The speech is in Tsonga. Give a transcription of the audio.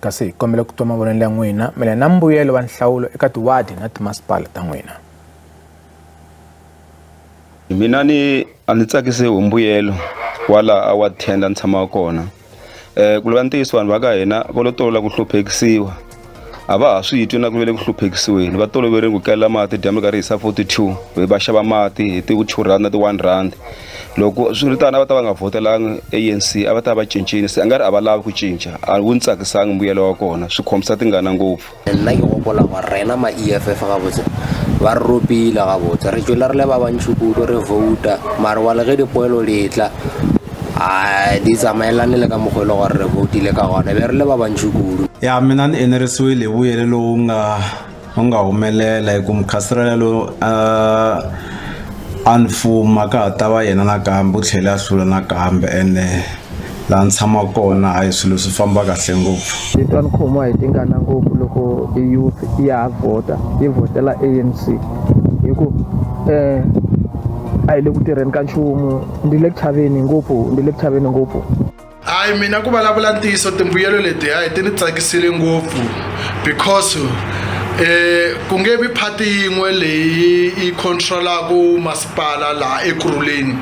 Kasi hi kombela ku twa mavonelo ya n'wina mayelana na mbuyelo wa nhlawulo eka tiwadi na timasipala ta n'wina. Mina ni a ni tsakisi hi mbuyelo wa laha a wa 10 ni tshamaka kona. Ku lava ntiyiso vanhu va ka hina va lo tolovela ku hluphekisiwa. A va ha swi twi na ku vele ku hluphekisiweni, va toloverile ku kelela mati dyambu ri karhi hisa 42, va xava mati hi ti 2 rand na ti 1 rand. Loko swi ri tano a va ta va nga votelanga ANC, a va ta va cincile, se a nga ri a va lavi ku cinca. A wu ni tsakisanga mbuyelo wa kona, swi khomisa tingana ngopfu. Nna ke gopola gore rena ma EFF gabotse ba re ropile gabotse, re tswela re le ba bantši kudu re vouta, mare wa le ge dipoelo di tla a di tsamaelane le ka mokgwa e le gore re voutile ka gona, be re le ba bantši kudu. Ya mina ni enerisiwile hi vuyelo lowu nga wu nga humelela hi ku mukhasirela lowu a ni fuma ka ha ta va yena nakambe u tlhele a hlula nakambe, ene laha ni tshamaka kona hayi swilo swi famba kahle ngopfu. Ni twa ni khomiwa hi tingana ngopfu loko youth ya ha vhota, yi vhotela ANC hi ku a hi le ku tirheni ka nchumu, ndi le ku chaveni ngopfu, ndi le ku chaveni ngopfu. Hayi mina ku vulavula ntiyiso timbuyelo leti hayi ti ni tsakisile ngopfu because ku nge vi party yin'we leyi yi control-aku masipala laha Ekurhuleni.